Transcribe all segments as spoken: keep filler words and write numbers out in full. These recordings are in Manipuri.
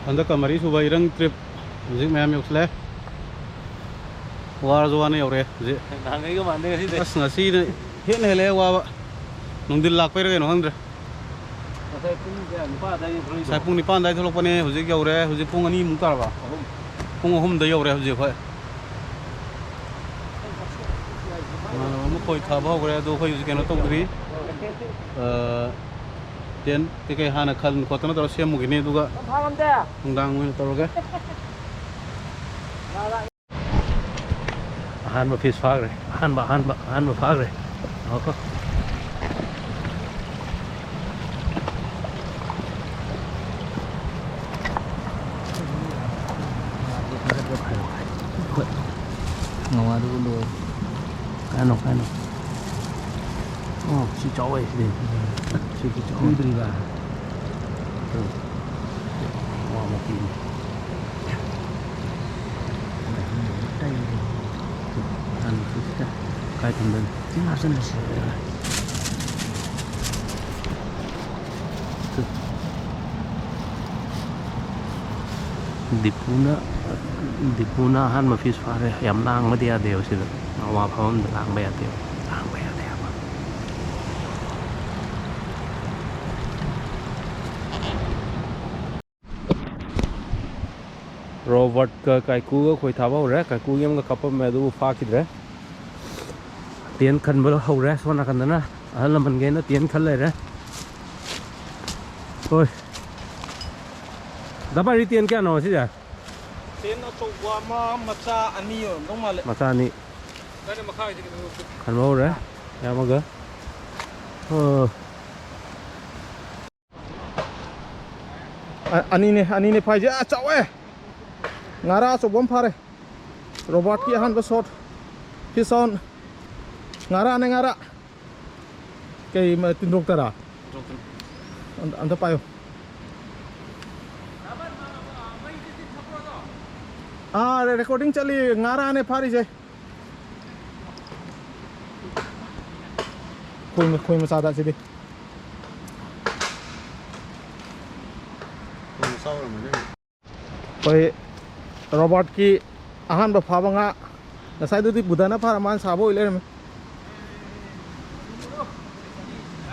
ꯍꯟꯗꯛꯀ ꯃꯔꯤ ꯁꯨꯕ ꯏꯔꯪ trip ꯍꯧꯖꯤꯛ ꯃꯌꯥꯝ ꯌꯧꯁꯤꯜꯂꯦ꯫ ꯋꯥꯔꯁꯨ ꯋꯥꯅ ꯌꯧꯔꯦ ꯍꯧꯖꯤꯛ꯫ ꯅꯍꯥꯟꯈꯩꯒ ꯃꯥꯟꯗꯦ ꯉꯁꯤꯗꯤ꯫ ꯑꯁ, ꯉꯁꯤꯅ ꯍꯦꯟꯅ ꯍꯦꯜꯂꯦ ꯋꯥꯕ꯫ ꯅꯨꯡꯊꯤꯜ ꯂꯥꯛꯄꯩꯔꯥ ꯀꯩꯅꯣ ꯈꯪꯗ꯭ꯔꯦ꯫ ꯉꯁꯥꯏ ꯄꯨꯡ ꯀꯌꯥ? ꯅꯤꯄꯥꯟ ꯑꯗꯥꯏꯗ ꯊꯣꯛꯂꯛꯏꯗꯣ? ꯉꯁꯥꯏ ꯄꯨꯡ ꯅꯤꯄꯥꯟ ꯑꯗꯥꯏꯗ ꯊꯣꯛꯂꯛꯄꯅꯦ, ꯍꯧꯖꯤꯛ ꯌꯧꯔꯦ꯫ ꯍꯧꯖꯤꯛ ꯄꯨꯡ ꯑꯅꯤꯃꯨꯛ ꯇꯥꯔꯕ? ꯑꯍꯨꯝ꯫ ꯄꯨꯡ ꯑꯍꯨꯝꯗ ꯌꯧꯔꯦ ꯍꯧꯖꯤꯛ ꯑꯩꯈꯣꯏ꯫ ꯏꯃꯥꯟꯅꯕ ꯑꯃ ꯈꯣꯏ ꯊꯥꯕ ꯍꯧꯈ꯭ꯔꯦ, ꯑꯗꯣ ꯑꯩꯈꯣꯏ ꯍꯧꯖꯤꯛ ꯀꯩꯅꯣ ꯇꯧꯗ꯭ꯔꯤ꯫ ꯑ, tent ꯀꯩꯀꯩ ꯍꯥꯟꯅ ꯈꯟ ꯈꯣꯠꯇꯅ ꯇꯧꯔ ꯁꯦꯝꯃꯨꯈꯤꯅꯤ, ꯑꯗꯨꯒ ꯅꯨꯡꯗꯥꯡ ꯑꯣꯏꯅ ꯇꯧꯔꯒꯦ꯫ ꯑꯍꯥꯟꯕ fish ꯐꯥꯈ꯭ꯔꯦ꯫ ꯑꯍꯥꯟꯕ, ꯑꯍꯥꯟꯕ, ꯑꯍꯥꯟꯕ ꯐꯥꯈ꯭ꯔꯦ꯫ ꯉꯥꯏꯈꯣ꯫ ꯉꯋꯥꯗꯨꯕꯨ ꯂꯣꯏꯔꯦ꯫ ꯀꯥꯏꯅꯣ, ꯀꯥꯏꯅꯣ꯫ ꯑꯣ, ꯁꯤ ꯆꯥꯎꯋꯦ ꯁꯤꯗꯤ꯫ ꯁꯤꯗꯤ ꯆꯥꯎꯋꯦ꯫ ꯎꯗ꯭ꯔꯤꯕ? ꯎꯝ꯫ ꯋꯥ ꯃꯄꯤꯅꯤ꯫ ꯀꯥꯏ ꯊꯝꯗꯣꯏꯅꯣ? ꯁꯤ ꯍꯥꯞꯆꯤꯜꯂꯁꯤ꯫ ꯗꯤꯄꯨꯅ, ꯗꯤꯄꯨꯅ ꯑꯍꯥꯟꯕ fish ꯐꯥꯔꯦ꯫ ꯌꯥꯝ ꯂꯥꯡꯕꯗꯤ ꯌꯥꯗꯦꯕ ꯁꯤꯗ꯫ ꯉꯥ ꯐꯥꯐꯝꯗ ꯂꯥꯡꯕ ꯌꯥꯗꯦꯕ꯫ ꯂꯥꯡꯕ ꯌꯥꯗꯦ ꯍꯥꯏꯕ꯫ ꯔꯣꯕꯔꯠꯀ ꯀꯥꯏꯀꯨꯒ ꯈꯣꯏ ꯊꯥꯕ ꯍꯧꯔꯦ꯫ ꯀꯥꯏꯀꯨꯒꯤ ꯑꯃꯒ ꯀꯥꯞꯄꯝꯃꯦ, ꯑꯗꯨꯕꯨ ꯐꯥꯈꯤꯗ꯭ꯔꯦ꯫ Tent ꯈꯟꯕ ꯍꯧꯔꯦ ꯁꯣꯝ ꯅꯥꯀꯟꯗꯅ꯫ ꯑꯍꯜ ꯂꯃꯟꯈꯩꯅ tent ꯈꯟ ꯂꯩꯔꯦ꯫ ꯍꯣꯏ꯫ ꯗꯥ ꯄꯥꯔꯤ, tent ꯀꯌꯥꯅꯣ ꯁꯤꯁꯦ? Tent ꯑꯆꯧꯕ ꯑꯃ, ꯃꯆꯥ ꯑꯅꯤ ꯑꯣꯏꯔꯝꯗꯧ ꯃꯥꯜꯂꯦ꯫ ꯃꯆꯥ ꯑꯅꯤ꯫ ꯈꯟꯕ ꯍꯧꯔꯦ꯫ ꯌꯥꯝꯃꯒ꯫ ꯑꯣ꯫ ꯑ-, ꯑꯅꯤꯅꯦ, ꯑꯅꯤꯅꯦ ꯐꯥꯏꯁꯦ꯫ ꯑ, ꯆꯥꯎꯋꯦ! ꯉꯥꯔꯥ ꯑꯆꯧꯕ ꯑꯃ ꯐꯥꯔꯦ꯫ ꯔꯣꯕꯥꯔꯠꯀꯤ ꯑꯍꯥꯟꯕ shot꯫ Fish on꯫ ꯉꯥꯔꯥꯅꯦ, ꯉꯥꯔꯥ꯫ ꯀꯩ, ꯃ-, ꯇꯤꯟꯊꯣꯛꯇꯔꯥ? ꯑꯝ-, ꯑꯝꯇ ꯄꯥꯏꯌꯨ꯫ ꯑꯥ, ꯔꯦ-, recording ꯆꯠꯂꯤ꯫ ꯉꯥꯔꯥꯅꯦ ꯐꯥꯔꯤꯁꯦ꯫ ꯈꯣꯏ, ꯈꯣꯏ ꯃꯆꯥꯗ ꯁꯤꯗꯤ꯫ ꯈꯣꯏ ꯃꯆꯥ ꯑꯣꯏꯔꯝꯒꯅꯤ꯫ ꯑꯩꯈꯣꯏ ꯔꯣꯕꯥꯔꯠꯀꯤ ꯑꯍꯥꯟꯕ ꯐꯥꯕ ꯉꯥ꯫ ꯉꯁꯥꯏꯗꯨꯗꯤ ꯕꯨꯙꯅ ꯐꯥꯔ ꯃꯥꯅ ꯁꯥꯕ ꯑꯣꯏ ꯂꯩꯔꯝꯃꯦ꯫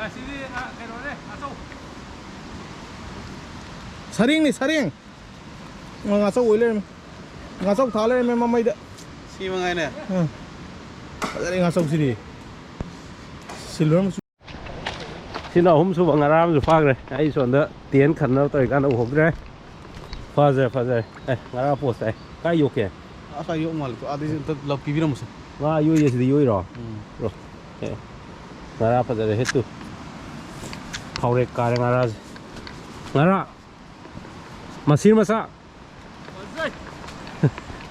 ꯑ, ꯁꯤꯗꯤ, ꯑ, ꯀꯩꯅꯣꯅꯦ, ꯑꯆꯧ꯫ ꯁꯔꯦꯡꯅꯤ, ꯁꯔꯦꯡ꯫ ꯑ, ꯉꯥꯆꯧ ꯑꯣꯏ ꯂꯩꯔꯝꯃꯦ꯫ ꯉꯥꯆꯧ ꯊꯥ ꯂꯩꯔꯝꯃꯦ ꯃꯃꯩꯗ꯫ ꯁꯤ ꯃꯉꯥꯏꯅꯦ꯫ ꯑ꯫ ꯐꯖꯔꯦ ꯉꯥꯆꯧꯁꯤꯗꯤ꯫ ꯁꯤꯜꯚꯔ ꯃꯆꯨ꯫ ꯁꯤꯅ ꯑꯍꯨꯝ ꯁꯨꯕ, ꯉꯔꯥꯡ ꯑꯃꯁꯨ ꯐꯥꯈ꯭ꯔꯦ꯫ ꯑꯩ ꯁꯣꯝꯗ ꯇꯦꯟ ꯈꯟꯅꯕ ꯇꯧꯔꯤꯀꯥꯟꯗ ꯎꯍꯧꯗ꯭ꯔꯦ꯫ ꯐꯖꯔꯦ, ꯐꯖꯔꯦ꯫ ꯑꯦ, ꯉꯔꯥꯡ ꯄꯣꯁ ꯇꯥꯏ꯫ ꯀꯥꯏ ꯌꯣꯛꯀꯦ? ꯑꯁ, ꯑꯩ ꯌꯣꯛ ꯃꯥꯜꯂꯦ꯫ ꯑꯥꯗꯩꯁꯨ ꯑꯝꯇ ꯂꯧ ꯄꯤꯕꯤꯔꯝꯃꯨꯁꯦ꯫ ꯉꯥ ꯌꯣꯛꯏꯁꯦ ꯁꯤꯗ ꯌꯣꯛꯏꯔꯣ? ꯎꯝ꯫ ꯔꯣ꯫ ꯑꯦ꯫ ꯉꯔꯥꯡ ꯐꯖꯔꯦ, ꯍꯦꯠꯇꯨ꯫ ꯐꯥꯎꯔꯦꯛ ꯀꯥꯔꯦ ꯉꯔꯥꯡꯁꯦ꯫ ꯉꯔꯥꯡ ꯃꯁꯤꯔ ꯃꯆꯥ꯫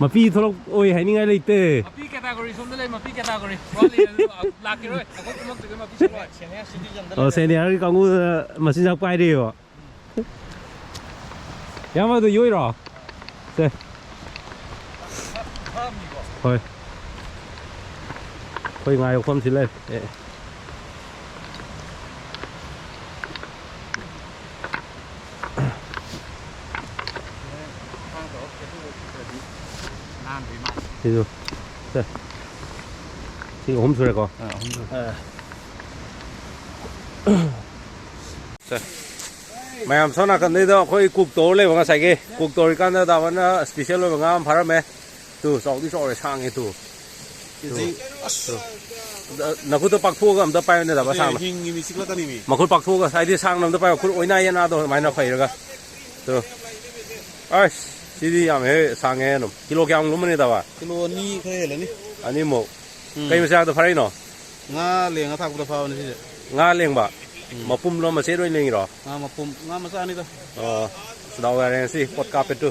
ꯃꯄꯤ ꯊꯣꯛꯂꯛꯑꯣꯏ ꯍꯥꯏꯅꯤꯡꯉꯥꯏ ꯂꯩꯇꯦ꯫ ꯃꯄꯤ ꯀꯦꯇꯥꯒꯣꯔꯤ ꯁꯣꯝꯗ ꯂꯩ, ꯃꯄꯤ ꯀꯦꯇꯥꯒꯣꯔꯤ꯫ ꯋꯥꯠꯂꯤ, ꯑꯗꯨ ꯂꯥꯛꯈꯤꯔꯣꯏ꯫ ꯑꯩꯈꯣꯏ ꯀꯨꯝꯃꯛꯇꯣꯏꯁꯦ ꯃꯄꯤ ꯁꯦꯅꯤꯌꯔ ꯁꯤꯇꯤꯖꯟꯗ ꯑꯣ, ꯂꯩꯔꯦ꯫ ꯁꯦꯅꯤꯌꯔꯒꯤ ꯀꯥꯡꯕꯨꯗ ꯃꯆꯤꯟꯖꯥꯛ ꯄꯥꯏꯔꯤꯑꯕ꯫ ꯏꯌꯥꯝꯕꯗꯣ ꯌꯣꯏꯔꯣ? ꯁꯦ꯫ ꯍꯣꯏ꯫ ꯑꯩꯈꯣꯏ ꯉꯥ ꯌꯣꯛꯐꯝꯁꯤ ꯂꯩꯔꯦ꯫ ꯑꯦ꯫ ꯁꯤꯁꯨ꯫ ꯁꯦ꯫ ꯁꯤ ꯑꯍꯨꯝ ꯁꯨꯔꯦꯀꯣ? ꯑꯥ, ꯑꯍꯨꯝ ꯁꯨꯔꯦ꯫ ꯑꯥ꯫ ꯁꯦ꯫ ꯃꯌꯥꯝ ꯁꯣꯝ ꯅꯥꯀꯟꯗꯩꯗ ꯑꯩꯈꯣꯏ ꯀꯨꯛ ꯇꯧꯔ ꯂꯩꯕ ꯉꯁꯥꯏꯒꯤ꯫ ꯀꯨꯛ ꯇꯧꯔꯤꯀꯥꯟꯗ ꯗꯥꯕꯟꯅ ꯁ꯭ꯄꯤꯁꯦꯜ ꯑꯣꯏꯕ ꯉꯥ ꯑꯃ ꯐꯥꯔꯝꯃꯦ꯫ ꯇꯨ, ꯆꯥꯎꯗꯤ ꯆꯥꯎꯔꯦ, ꯁꯥꯡꯉꯦ ꯇꯨ꯫ ꯀꯦꯖꯤ, ꯇꯨ꯫ ꯑꯁ꯫ ꯇꯨ꯫ ꯅꯈꯨꯠꯇꯣ ꯄꯥꯛꯊꯣꯛꯑꯒ ꯑꯝꯇ ꯄꯥꯏꯌꯨꯅꯦ, ꯗꯥꯕ, ꯁꯥꯡꯅ꯫ ꯍꯤꯡꯉꯤꯃꯤ, ꯆꯤꯛꯂꯛꯀꯅꯤꯃꯤ꯫ ꯃꯈꯨꯠ ꯄꯥꯛꯊꯣꯛꯑꯒ, ꯍꯥꯏꯗꯤ ꯁꯥꯡꯅ ꯑꯝꯇ ꯄꯥꯏꯌꯨ, ꯈꯨꯠ ꯑꯣꯏꯅꯥ ꯌꯦꯅꯥꯗꯣ ꯑꯗꯨꯃꯥꯏꯅ ꯐꯩꯔꯒ꯫ ꯇꯨ꯫ ꯑꯁ, ꯁꯤꯗꯤ ꯌꯥꯝ ꯍꯦ ꯁꯥꯡꯉꯦ ꯑꯗꯨꯝ꯫ ꯀꯤꯂꯣ ꯀꯌꯥꯃꯨꯛ ꯂꯨꯝꯃꯅꯤ, ꯗꯥꯕ? ꯀꯤꯂꯣ ꯑꯅꯤ ꯈꯔ ꯍꯦꯜꯂꯅꯤ꯫ ꯑꯅꯤꯃꯨꯛ꯫ ꯎꯝ꯫ ꯀꯩ ꯃꯆꯥꯗ ꯐꯥꯔꯛꯏꯅꯣ? ꯉꯥ ꯂꯦꯡꯉ ꯊꯥꯛꯄꯗ ꯐꯥꯕꯅꯤ ꯁꯤꯁꯦ꯫ ꯉꯥ ꯂꯦꯡꯕ? ꯎꯝ꯫ ꯃꯄꯨꯝꯂꯣ, ꯃꯆꯦꯠ ꯑꯣꯏꯅ ꯂꯦꯡꯉꯤꯔꯣ? ꯉꯥ ꯃꯄꯨꯝ, ꯉꯥ ꯃꯆꯥꯅꯤꯗ꯫ ꯑꯣ, ꯑꯁ, ꯗꯥꯎ ꯌꯥꯔꯦ ꯉꯁꯤ, ꯄꯣꯠ ꯀꯥꯞꯄꯦ ꯇꯨ꯫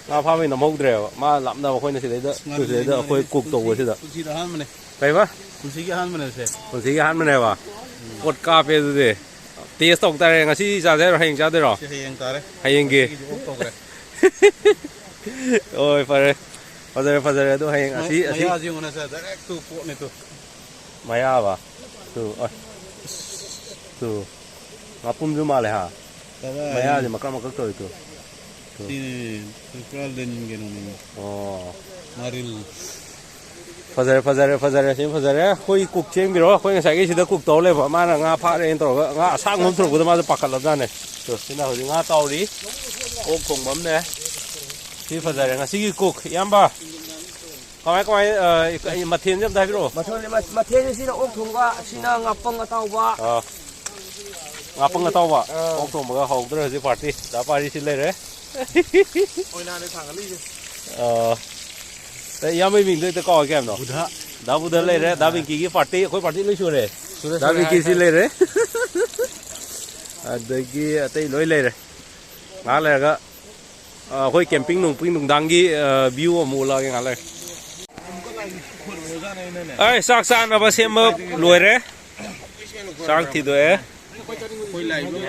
ꯉꯥ ꯐꯥꯕꯩ ꯅꯝꯍꯧꯗ꯭ꯔꯦꯕ꯫ ꯃꯥ ꯂꯥꯞꯅꯕ, ꯑꯩꯈꯣꯏꯅ ꯁꯤꯗꯩꯗ, ꯉꯥ ꯇꯨ ꯁꯤꯗꯩꯗ ꯂꯦꯡꯉ ꯑꯩꯈꯣꯏ ꯀꯨꯛ ꯄꯨꯟꯁꯤ-, ꯇꯧꯕꯁꯤꯗ꯫ ꯄꯨꯟꯁꯤꯗ ꯑꯍꯥꯟꯕꯅꯦ꯫ ꯀꯩꯕ? ꯄꯨꯟꯁꯤꯒꯤ ꯑꯍꯥꯟꯕꯅꯦ ꯁꯦ꯫ ꯄꯨꯟꯁꯤꯒꯤ ꯑꯍꯥꯟꯕꯅꯦꯕ? ꯎꯝ꯫ ꯄꯣꯠ ꯀꯥꯞꯄꯦ ꯑꯗꯨꯗꯤ꯫ ꯇꯦꯁ ꯇꯧ ꯇꯥꯔꯦ꯫ ꯉꯁꯤ ꯆꯥꯖꯦ ꯍꯥꯏꯔꯣ, ꯍꯌꯦꯡ ꯆꯥꯗꯣꯏꯔꯣ? ꯁꯤ ꯍꯌꯦꯡ ꯇꯥꯔꯦ꯫ ꯍꯌꯦꯡꯒꯤ? ꯉꯁꯤꯒꯤꯗꯤ ꯑꯣꯐ ꯇꯧꯈ꯭ꯔꯦ꯫ ꯍꯣꯏ, ꯐꯔꯦ꯫ ꯐꯖꯔꯦ, ꯐꯖꯔꯦ꯫ ꯑꯗꯨ ꯍꯌꯦꯡ ꯃ-, ꯑꯁꯤ, ꯑꯁꯤ ꯃꯌꯥꯁꯤ ꯌꯦꯡꯉꯨꯅꯦ ꯁꯦ, direct to ꯄꯣꯠꯅꯤ ꯇꯨ꯫ ꯃꯌꯥꯕ? ꯇꯨ, ꯑ, ꯇꯨ꯫ ꯃꯄꯨꯝꯁꯨ ꯃꯥꯜꯂꯦ ꯍꯥ? ꯀꯗꯥꯏ? ꯃꯌꯥꯁꯦ ꯃꯀꯛ ꯃꯀꯛ ꯇꯧꯏ ꯇꯨ꯫ ꯁꯤꯅꯦ, ꯄꯨꯔꯥ ꯂꯤꯟ ꯀꯩꯅꯣꯅꯦ꯫ ꯑꯣ꯫ ꯉꯥꯔꯤꯜ꯫ ꯐꯖꯔꯦ, ꯐꯖꯔꯦ, ꯐꯖꯔꯦ, ꯁꯤ ꯐꯖꯔꯦ꯫ ꯑꯩꯈꯣꯏ ꯀꯨꯛ ꯁꯦꯝꯕꯤꯔꯣ꯫ ꯑꯩꯈꯣꯏ ꯉꯁꯥꯏꯒꯤ ꯁꯤꯗ ꯀꯨꯛ ꯇꯧ ꯂꯩꯕ꯫ ꯃꯥꯅ ꯉꯥ ꯐꯥꯔꯦꯅ ꯇꯧꯔꯒ ꯉꯥ ꯑꯁꯥꯡꯕ ꯑꯃ ꯊꯨꯔꯛꯄꯗ ꯃꯥꯁꯨ ꯄꯥꯈꯠꯂꯕꯖꯥꯠꯅꯦ꯫ ꯇꯣ, ꯁꯤꯅ ꯍꯧꯖꯤꯛ ꯉꯥ ꯇꯥꯎꯔꯤ꯫ ꯑꯣꯛ ꯊꯣꯡꯕ ꯑꯃꯅꯦ꯫ ꯁꯤ ꯐꯖꯔꯦ꯫ ꯉꯁꯤꯒꯤ ꯀꯨꯛ, ꯏꯌꯥꯝꯕ꯫ ꯀꯃꯥꯏ, ꯀꯃꯥꯏ, ꯑ, ꯀꯩ ꯃꯊꯦꯜꯁꯦ ꯑꯝꯇ ꯍꯥꯏꯕꯤꯔꯛꯑꯣ꯫ ꯃꯊꯦꯜ, ꯃꯊꯦꯜꯁꯦ ꯁꯤꯅ ꯑꯣꯛ ꯊꯣꯡꯕ, ꯁꯤꯅ ꯉꯥꯄꯪ ꯑꯇꯥꯎꯕ꯫ ꯑꯥ꯫ ꯉꯥꯄꯪ ꯑꯇꯥꯎꯕ꯫ ꯑꯥ꯫ ꯑꯣꯛ ꯊꯣꯡꯕꯒ ꯍꯧꯗ꯭ꯔꯦ ꯍꯧꯖꯤꯛ ꯄꯥꯔꯇꯤ꯫ ꯗꯥ ꯄꯥꯔꯤ ꯁꯤ ꯂꯩꯔꯦ꯫ ꯑꯣꯏꯅꯥꯅꯦ ꯊꯥꯡꯒꯠꯂꯤꯁꯦ꯫ ꯑꯥ꯫ ꯑꯦ, ꯏꯌꯥꯝꯕꯩ ꯃꯤꯡꯗꯣ ꯍꯦꯛꯇ ꯀꯥꯎꯔꯦ, ꯀꯩ ꯍꯥꯏꯕꯅꯣ? ꯕꯨꯙ꯫ ꯗꯥ ꯕꯨꯙ ꯂꯩꯔꯦ, ꯗꯥ ꯕꯤꯡꯀꯤꯒꯤ ꯄꯥꯔꯇꯤ, ꯑꯩꯈꯣꯏ ꯄꯥꯔꯇꯤ ꯂꯣꯏ ꯁꯨꯔꯦ꯫ ꯁꯨꯔꯦ, ꯗꯥ ꯁꯨꯔꯦ, ꯕꯤꯡꯀꯤ ꯁꯤ ꯍꯥꯏ, ꯍꯥꯏ꯫ ꯂꯩꯔꯦ꯫ ꯑꯗꯒꯤ ꯑꯇꯩ ꯂꯣꯏ ꯂꯩꯔꯦ꯫ ꯉꯥꯏꯍꯥꯛ ꯂꯩꯔꯒ ꯑ, ꯑꯩꯈꯣꯏ ꯀꯦꯝꯄꯤꯡ ꯅꯨꯡꯄꯤꯡ ꯅꯨꯡꯗꯥꯡꯒꯤ, ꯑ, ꯚ꯭ꯌꯨ ꯑꯃꯨꯛ ꯎꯠꯂꯛꯑꯒꯦ ꯉꯥꯏꯍꯥꯛ ꯂꯩꯔ꯫ ꯑꯩ ꯆꯥꯛ ꯆꯥꯅꯕ ꯁꯦꯝꯕ ꯂꯣꯏꯔꯦ꯫ ꯆꯥꯛ ꯊꯤꯗꯣꯛꯑꯦ꯫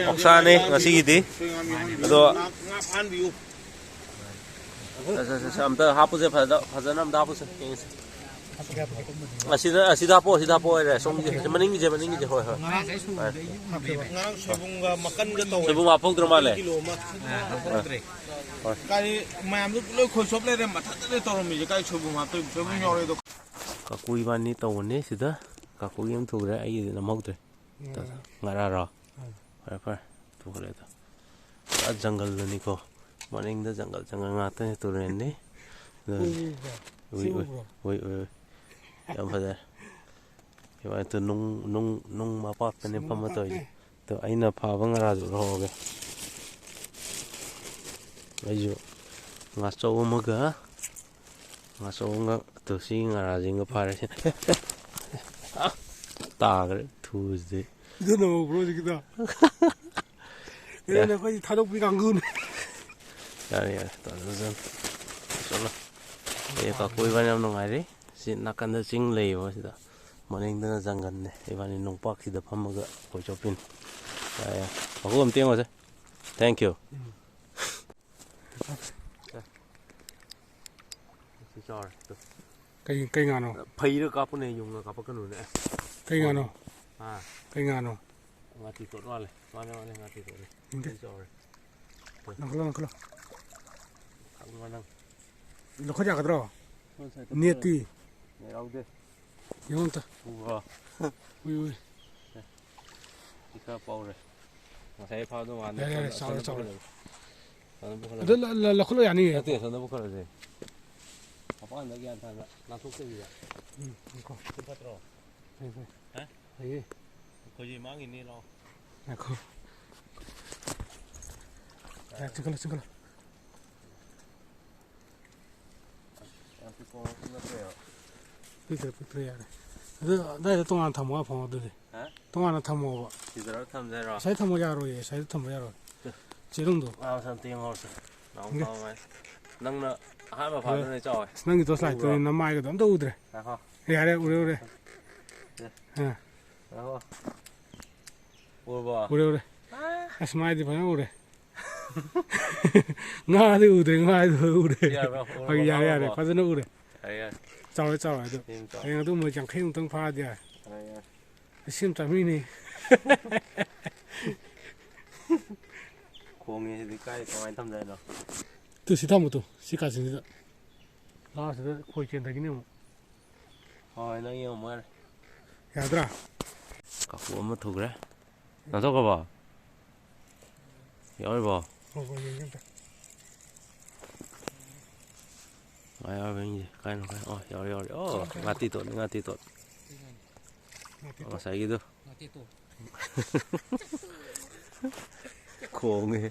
ꯑꯣꯛꯁꯥꯅꯤ ꯉꯁꯤꯒꯤꯗꯤ꯫ ꯑꯗꯣ ꯁꯦ, ꯁꯦ, ꯁꯦ, ꯁꯦ, ꯑꯝꯇ ꯍꯥꯞꯄꯨꯁꯦ, ꯐꯖꯅ, ꯐꯖꯅ ꯑꯝꯇ ꯍꯥꯞꯄꯨꯁꯦ꯫ ꯌꯦꯡꯉꯁꯦ꯫ ꯑꯁꯤꯗ, ꯑꯁꯤꯗ ꯍꯥꯞꯄꯣ, ꯑꯁꯤꯗ ꯍꯥꯞꯄꯣ ꯍꯥꯏꯔꯦ꯫ ꯁꯣꯝꯒꯤ, ꯁꯤ ꯃꯅꯤꯡꯒꯤꯁꯦ, ꯃꯅꯤꯡꯒꯤꯁꯦ, ꯍꯣꯏ, ꯍꯣꯏ꯫ ꯍꯣꯏ꯫ ꯉꯔꯥꯡ ꯁꯣꯏꯕꯨꯝꯒ ꯃꯀꯟꯒ ꯇꯧꯋꯦ꯫ ꯁꯣꯏꯕꯨꯝ ꯍꯥꯞꯍꯧꯗ꯭ꯔ ꯃꯥꯜꯂꯦ꯫ ꯀꯤꯂꯣ ꯑꯃ꯫ ꯑꯥ, ꯍꯥꯞꯍꯧꯗ꯭ꯔꯦ꯫ ꯍꯣꯏ꯫ ꯀꯥꯏ ꯃꯌꯥꯝꯗꯣ ꯂꯣꯏ ꯈꯣꯏ ꯆꯣꯞ ꯂꯩꯔꯦ, ꯃꯊꯟꯇꯅꯦ ꯇꯧꯔꯝꯃꯤꯁꯦ꯫ ꯀꯥꯏ ꯁꯣꯏꯕꯨꯝ ꯍꯥꯞꯇꯣꯏꯕ? ꯁꯣꯏꯕꯨꯝ ꯌꯥꯎꯔꯦ ꯑꯗꯣ꯫ ꯀꯥꯀꯨ ꯏꯕꯥꯅꯤ ꯇꯧꯕꯅꯦ ꯁꯤꯗ꯫ ꯀꯥꯀꯨꯒꯤ ꯑꯃ ꯊꯨꯈ꯭ꯔꯦ, ꯑꯩꯒꯤꯗꯤ ꯅꯝꯍꯧꯗ꯭ꯔꯦ꯫ ꯎꯝ꯫ ꯉꯔꯥꯔꯣ? ꯎꯝ꯫ ꯐꯔꯦ, ꯐꯔꯦ꯫ ꯊꯨꯈ꯭ꯔꯦ ꯑꯗꯣ꯫ ꯄꯨꯔꯥ ꯖꯪꯒꯜꯗꯨꯅꯤꯀꯣ꯫ ꯃꯅꯤꯡꯗ ꯖꯪꯒꯜ, ꯖꯪꯒꯜ ꯉꯥꯛꯇꯅꯦ, ꯇꯨꯔꯦꯟꯅꯤ꯫ ꯑꯗꯨꯅꯤ꯫ ꯎꯏ, ꯎꯏ, ꯁꯤ ꯎꯏ, ꯎꯕ꯭ꯔꯣ? ꯎꯏ, ꯎꯏ, ꯎꯏ꯫ ꯌꯥꯝ ꯐꯖꯔꯦ꯫ ꯏꯕꯥꯅꯤꯗꯣ ꯅꯨꯡ, ꯅꯨꯡ, ꯅꯨꯡ ꯃꯄꯥꯛꯇꯅꯦ ꯁꯤ ꯐꯝꯃ ꯇꯧꯔꯤꯁꯦ꯫ ꯃꯄꯥꯛꯅꯦ꯫ ꯑꯗꯣ ꯑꯩꯅ ꯐꯥꯕ ꯉꯥꯔꯥꯗꯨ ꯂꯧꯍꯧꯔꯒꯦ꯫ ꯑꯩꯁꯨ ꯉꯥꯆꯧ ꯑꯃꯒ, ꯉꯥꯆꯧ ꯑꯃꯒ, ꯑꯗꯣ ꯁꯤ ꯉꯥꯔꯥꯁꯤꯡꯒ ꯐꯥꯔꯦ꯫ ꯇꯥꯈ꯭ꯔꯦ ꯊꯨꯕꯁꯤꯗꯤ꯫ ꯑꯗꯨꯅ ꯍꯧꯕ꯭ꯔꯣ ꯍꯧꯖꯤꯛꯀꯤꯗꯣ? ꯌꯥ꯫ ꯑꯗꯨꯅ ꯑꯩꯈꯣꯏꯗꯤ ꯊꯥꯗꯣꯛꯄꯤ ꯀꯥꯡꯕꯨꯅꯦ꯫ ꯌꯥꯔꯦ, ꯌꯥꯔꯦ, ꯇꯧꯔꯁꯅꯨ꯫ ꯆꯠꯂꯣ꯫ ꯑꯦ, ꯀꯥꯀꯨ ꯏꯕꯥꯅꯤ ꯌꯥꯝ ꯅꯨꯡꯉꯥꯏꯔꯤ꯫ ꯁꯤ ꯅꯥꯀꯟꯗ ꯆꯤꯡ ꯂꯩꯌꯦꯕ ꯁꯤꯗ꯫ ꯃꯅꯤꯡꯗꯅ ꯖꯪꯒꯜꯅꯦ꯫ ꯏꯕꯥꯅꯤ ꯅꯨꯡꯄꯥꯛꯁꯤꯗ ꯐꯝꯃꯒ ꯈꯣꯏ ꯆꯣꯞꯄꯤꯅꯤ꯫ ꯌꯥꯔꯦ, ꯌꯥꯔꯦ꯫ ꯃꯈꯨ ꯑꯝꯇ ꯌꯦꯡꯉꯣꯁꯦ꯫ Thank you꯫ ꯎꯝ꯫ ꯁꯤ ꯆꯥꯎꯔꯦ꯫ ꯀꯩ, ꯀꯩ ꯉꯥꯅꯣ? ꯐꯩꯔ ꯀꯥꯞꯄꯅꯦ, ꯌꯨꯡꯉ ꯀꯥꯞꯄꯛꯀꯅꯨꯅꯦ꯫ ꯀꯩ ꯉꯥꯅꯣ? ꯍꯥ? ꯀꯩ ꯉꯥꯅꯣ? ꯉꯥꯇꯤ ꯇꯣꯠ ꯃꯥꯜꯂꯦ꯫ ꯃꯥꯅꯦ, ꯃꯥꯅꯦ, ꯉꯥꯇꯤ ꯇꯣꯠꯅꯤ꯫ ꯎꯝ꯫ ꯁꯤ ꯆꯥꯎꯔꯦ꯫ ꯂꯪꯈꯠꯂꯣ, ꯂꯪꯈꯠꯂꯣ꯫ ꯅꯪ ꯂꯧꯈꯠ ꯌꯥꯒꯗ꯭ꯔꯣ? ꯍꯣꯏ, ꯁꯥꯏꯠꯇ ꯅꯦꯠꯇꯤ? ꯄꯨꯔꯛꯑꯣ꯫ ꯅꯦꯠ ꯌꯥꯎꯗꯦ꯫ ꯌꯦꯡꯉꯣ ꯑꯝꯇ꯫ ꯎꯕ꯭ꯔꯣ? ꯎꯏ, ꯎꯏ꯫ ꯁꯤ ꯈꯔ ꯄꯧꯔꯦ꯫ ꯉꯁꯥꯏ ꯐꯥꯕꯗꯣ ꯃꯥꯟꯗꯦ꯫ ꯌꯥꯔꯦ, ꯌꯥꯔꯦ, ꯑꯁꯣꯝꯗ ꯆꯥꯎꯔꯦ, ꯆꯥꯎꯔꯦ꯫ ꯄꯨꯈꯠꯂꯁꯦ꯫ ꯑꯁꯣꯝꯗ ꯄꯨꯈꯠꯂꯁꯦ꯫ ꯑꯗꯨ ꯂ-, ꯂ-, ꯂꯧꯈꯠꯂꯣ ꯌꯥꯅꯤꯌꯦ꯫ ꯅꯠꯇꯦ, ꯑꯁꯣꯝꯗ ꯄꯨꯈꯠꯂꯁꯦ꯫ ꯃꯄꯥꯟꯗ ꯒ꯭ꯌꯥꯟ ꯇꯥꯅ ꯅꯥꯟꯊꯣꯛꯇꯕꯤꯗ꯫ ꯎꯝ, ꯉꯥꯏꯈꯣ꯫ ꯁꯤ ꯐꯠꯇ꯭ꯔꯣ? ꯐꯩ, ꯐꯩ꯫ ꯍꯥ? ꯐꯩꯌꯦ꯫ ꯑꯩꯈꯣꯏꯁꯦ ꯃꯥꯡꯉꯤꯅꯦ, ꯂꯥꯛꯑꯣ꯫ ꯉꯥꯏꯈꯣ꯫ ꯌꯥꯔꯦ, ꯆꯤꯡꯈꯠꯂꯣ, ꯆꯤꯡꯈꯠꯂꯣ꯫ ꯌꯥꯝ ꯄꯤꯛꯄ ꯃꯐꯝ ꯅꯠꯇ꯭ꯔꯦꯕ꯫ ꯄꯤꯛꯇ꯭ꯔꯦ, ꯄꯤꯛꯇ꯭ꯔꯦ, ꯌꯥꯔꯦ꯫ ꯑꯗꯨ ꯑꯗꯥꯏꯗ ꯇꯣꯉꯥꯟꯅ ꯊꯝꯃꯣ, ꯑꯐꯪ ꯑꯗꯨꯗꯤ꯫ ꯍꯥ? ꯇꯣꯉꯥꯟꯅ ꯊꯝꯃꯣꯕ꯫ ꯁꯤꯗꯔꯣ ꯊꯝꯖꯔꯣ? ꯉꯁꯥꯏ ꯊꯝꯃꯣ ꯌꯥꯔꯣꯏꯌꯦ, ꯉꯁꯥꯏꯗ ꯊꯝꯕ ꯌꯥꯔꯣꯏ꯫ ꯆꯦꯔꯨꯝꯗꯣ꯫ ꯉꯥ ꯃꯁꯥ ꯑꯝꯇ ꯌꯦꯡꯍꯧꯔꯁꯦ꯫ ꯅꯥꯎ ꯏꯪꯒꯦ꯫ ꯆꯥꯎ ꯃꯥꯜꯂꯦ꯫ ꯅꯪꯅ ꯑꯍꯥꯟꯕ ꯐꯥꯗꯨꯅ ꯆꯥꯎꯋꯦ꯫ ꯑꯁ, ꯅꯪꯒꯤ ꯇꯣꯔꯆ ꯂꯥꯏꯠꯇꯨꯗꯤ ꯎꯕ꯭ꯔꯣ? ꯅꯃꯥꯏꯒꯗꯣ ꯑꯝꯇ ꯎꯗ꯭ꯔꯦ꯫ ꯉꯥꯏꯈꯣ꯫ ꯌꯥꯔꯦ, ꯎꯔꯦ, ꯎꯔꯦ꯫ ꯁꯦ꯫ ꯑꯥ꯫ ꯉꯥꯏꯈꯣ꯫ ꯎꯔꯕꯣ? ꯎꯔꯦ, ꯎꯔꯦ꯫ ꯑꯥ꯫ ꯑꯁ, ꯃꯥꯏꯗꯤ ꯐꯖꯅ ꯎꯔꯦ꯫ ꯉꯥꯗꯤ ꯎꯗ꯭ꯔꯦ, ꯉꯥꯗꯤ ꯐꯖꯅ ꯎꯔꯦ꯫ ꯌꯥꯔꯕ? ꯎꯔꯕ? ꯍꯣꯏ, ꯌꯥꯔꯦ, ꯌꯥꯔꯦ, ꯉꯥꯔꯕꯣ? ꯐꯖꯅ ꯎꯔꯦ꯫ ꯌꯥꯔꯦ, ꯌꯥꯔꯦ꯫ ꯆꯥꯎꯔꯦ, ꯆꯥꯎꯔꯦ, ꯑꯗꯣ ꯁꯤ ꯑꯗꯨꯝ ꯆꯥꯎ꯫ ꯍꯌꯦꯡ ꯑꯗꯨꯝ ꯃꯣꯏ ꯌꯥꯡꯈꯩꯃꯨꯛꯇꯪ ꯐꯥꯗꯤ ꯌꯥꯔꯦ꯫ ꯌꯥꯔꯦ, ꯌꯥꯔꯦ꯫ ꯁꯤ ꯑꯃ ꯆꯥꯃꯤꯅꯤ꯫ ꯈꯣꯡꯉꯦ ꯁꯤꯗꯤ ꯀꯥꯏ ꯀꯃꯥꯏꯅ ꯊꯝꯗꯣꯏꯅꯣ? ꯇꯨ ꯁꯤ ꯊꯝꯃꯨ ꯇꯨ, ꯁꯤ ꯀꯥꯆꯤꯟꯁꯤꯗ꯫ ꯂꯥꯁꯁꯤꯗ ꯈꯣꯏ ꯆꯦꯟꯊꯈꯤꯅꯤ ꯑꯃꯨꯛ꯫ ꯍꯣꯏ, ꯅꯪ ꯌꯦꯡꯉꯝꯃꯣ ꯌꯥꯔꯦ꯫ ꯌꯥꯗ꯭ꯔꯥ? ꯀꯥꯡꯄꯣꯛ ꯑꯃ ꯊꯨꯈ꯭ꯔꯦ꯫ ꯅꯥꯟꯊꯣꯛꯈ꯭ꯔꯕꯣ? ꯌꯥꯎꯔꯤꯕꯣ? ꯍꯣꯏ, ꯍꯣꯏ, ꯌꯦꯡꯒꯦ ꯑꯝꯇ꯫ ꯉꯥ ꯌꯥꯎꯔꯤꯕ ꯌꯦꯡꯁꯦ꯫ ꯀꯥꯏꯅꯣ, ꯀꯥꯏꯅꯣ? ꯑꯣ, ꯌꯥꯎꯔꯦ, ꯌꯥꯎꯔꯦ꯫ ꯑꯣ, ꯉꯥꯇꯤ ꯇꯣꯠꯅꯤ, ꯉꯥꯇꯤ ꯇꯣꯠ꯫ ꯉꯥꯇꯤ ꯇꯣꯠ꯫ ꯉꯁꯥꯏꯒꯤꯗꯣ꯫ ꯉꯥꯇꯤ ꯇꯣꯠ꯫ ꯈꯣꯡꯉꯦ꯫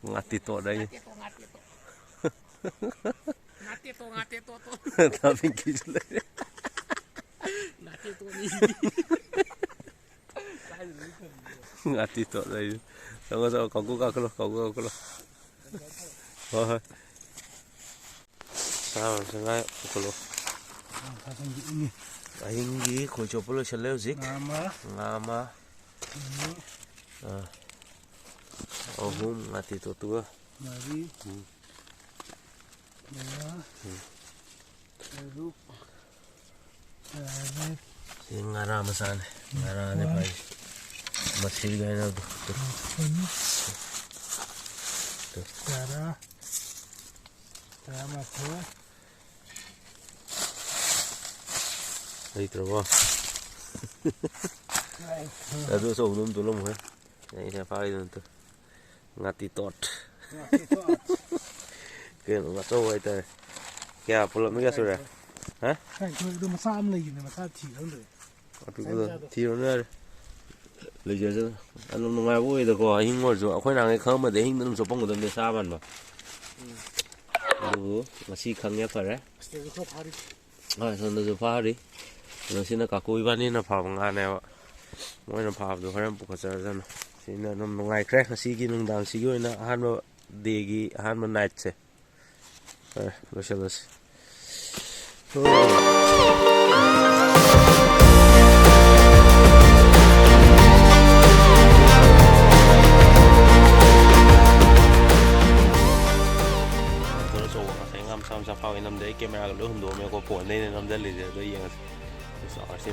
ꯉꯥꯇꯤ ꯇꯣꯠ ꯍꯥꯏꯌꯦ꯫ ꯉꯥꯇꯤ ꯇꯣꯠ, ꯉꯥꯇꯤ ꯇꯣꯠ꯫ ꯉꯥꯇꯤ ꯇꯣꯠ, ꯉꯥꯇꯤ ꯇꯣꯠ, ꯇꯣꯠ꯫ ꯇꯥ ꯄꯤꯡꯀꯤꯁꯨ ꯂꯩꯔꯦ꯫ ꯉꯥꯇꯤ ꯇꯣꯠꯅꯤ꯫ ꯉꯥꯇꯤ ꯇꯣꯠ ꯂꯩꯔꯦ꯫ ꯆꯪꯉꯣ, ꯆꯪꯉꯣ, ꯀꯥꯡꯀꯨ ꯀꯥꯈꯠꯂꯣ, ꯀꯥꯡꯀꯨ ꯀꯥꯈꯠꯂꯣ꯫ ꯍꯣꯏ, ꯍꯣꯏ꯫ ꯁꯥ ꯉꯥꯏ ꯄꯨꯈꯠꯂꯣ꯫ ꯑꯥ, ꯁꯥ ꯁꯟꯒꯤ ꯏꯟꯅꯤ꯫ ꯑꯍꯤꯡꯒꯤ ꯈꯣꯏ ꯆꯣꯞꯄ ꯂꯣꯏꯁꯤꯜꯂꯦ ꯍꯧꯖꯤꯛ꯫ ꯉꯥ ꯑꯃ꯫ ꯉꯥ ꯑꯃ꯫ ꯑꯅꯤ꯫ ꯑꯥ꯫ ꯑꯍꯨꯝ, ꯉꯥꯇꯤ ꯇꯣꯠꯇꯨꯒ꯫ ꯃꯔꯤ꯫ ꯎꯝ꯫ ꯃꯉꯥ꯫ ꯎꯝ꯫ ꯇꯔꯨꯛ꯫ ꯌꯥꯔꯦ꯫ ꯁꯤ ꯉꯥꯔꯥ ꯃꯆꯥꯅꯦ꯫ ꯉꯥꯔꯥꯅꯦ ꯃꯥꯄꯜ꯫ ꯐꯥꯔꯤꯁꯦ꯫ ꯃꯁꯤꯒ ꯍꯥꯏꯅꯕꯗꯣ꯫ ꯃꯥꯄꯜ꯫ ꯇꯨ꯫ ꯇꯔꯥ꯫ ꯇꯔꯥꯃꯥꯊꯣꯏ꯫ ꯂꯩꯇ꯭ꯔꯕꯣ? ꯑꯗꯨ ꯑꯆꯧꯕꯗꯣ ꯑꯝ ꯇꯣꯠꯂꯝꯃꯨꯍꯦ꯫ ꯑꯩꯅ ꯐꯥꯔꯤꯗꯨ ꯅꯠꯇꯦ꯫ ꯉꯥꯇꯤ ꯇꯣꯠ꯫ ꯉꯥꯇꯤ ꯇꯣꯠ꯫ ꯀꯩꯅꯣ, ꯉꯥꯆꯧꯕ ꯍꯥꯏꯇꯥꯔꯦ꯫ ꯀꯌꯥ ꯄꯨꯂꯞꯅ ꯀꯌꯥ ꯁꯨꯔꯦ? ꯍꯥ? ꯇꯔꯥꯅꯤꯊꯣꯏꯗꯣ ꯃꯆꯥ ꯑꯃ ꯂꯩꯈꯤꯕꯅꯦ, ꯃꯆꯥ ꯊꯤꯈꯪꯗ꯭ꯔꯦ꯫ ꯑꯄꯤꯛꯄꯗꯣ ꯊꯤꯔꯨꯅꯨ ꯌꯥꯔꯦ꯫ ꯂꯩꯖꯁꯅꯨ꯫ ꯑꯗꯨꯝ ꯅꯨꯡꯉꯥꯏꯕ ꯑꯣꯏꯗꯀꯣ, ꯑꯍꯤꯡ ꯑꯣꯏꯔꯁꯨ꯫ ꯑꯩꯈꯣꯏ ꯅꯍꯥꯟꯒꯩ ꯈꯪꯉꯝꯃꯗꯤ ꯑꯍꯤꯡꯗ ꯑꯗꯨꯝ ꯆꯣꯞꯄꯝꯒꯗꯕꯅꯦ, ꯆꯥ ꯃꯥꯟꯕ꯫ ꯑꯗꯨꯕꯨ ꯉꯁꯤ ꯈꯪꯉꯦ, ꯐꯔꯦ꯫ ꯑꯁꯤꯗꯁꯨ ꯈꯔ ꯐꯥꯔꯤ꯫ ꯍꯣꯏ, ꯁꯣꯝꯗꯁꯨ ꯐꯥꯔꯤ꯫ ꯑꯗꯣ ꯁꯤꯅ ꯀꯥꯀꯨ ꯏꯕꯥꯅꯤꯅ ꯐꯥꯕ ꯉꯥꯅꯦꯕ꯫ ꯃꯣꯏꯅ ꯐꯥꯕꯗꯣ ꯍꯣꯔꯦꯟ ꯄꯨꯈꯠꯆꯔꯖꯅꯨ꯫ ꯁꯤꯅ ꯑꯗꯨꯝ ꯅꯨꯡꯉꯥꯏꯈ꯭ꯔꯦ ꯉꯁꯤꯒꯤ ꯅꯨꯡꯗꯥꯡꯁꯤꯒꯤ ꯑꯣꯏꯅ, ꯑꯍꯥꯟꯕ ꯗꯦꯒꯤ ꯑꯍꯥꯟꯕ ꯅꯥꯏꯠꯁꯦ꯫ ꯐꯔꯦ, ꯂꯣꯏꯁꯤꯜꯂꯁꯤ꯫ ꯃꯣꯇꯣꯔ ꯑꯆꯧꯕ ꯉꯁꯥꯏ ꯉꯥ ꯃꯆꯥ ꯃꯆꯥ ꯐꯥꯎꯋꯦ ꯅꯝꯗꯦ꯫ ꯑꯩ ꯀꯦꯃꯦꯔꯥꯒ ꯂꯣꯏ ꯍꯨꯟꯗꯣꯛꯑꯝꯃꯦꯀꯣ, ꯐꯣꯟꯗꯩꯅꯦ ꯅꯝꯖꯜꯂꯤꯁꯦ꯫ ꯑꯗꯣ ꯌꯦꯡꯉꯁꯤ꯫ ꯆꯥꯎꯔꯁꯤ꯫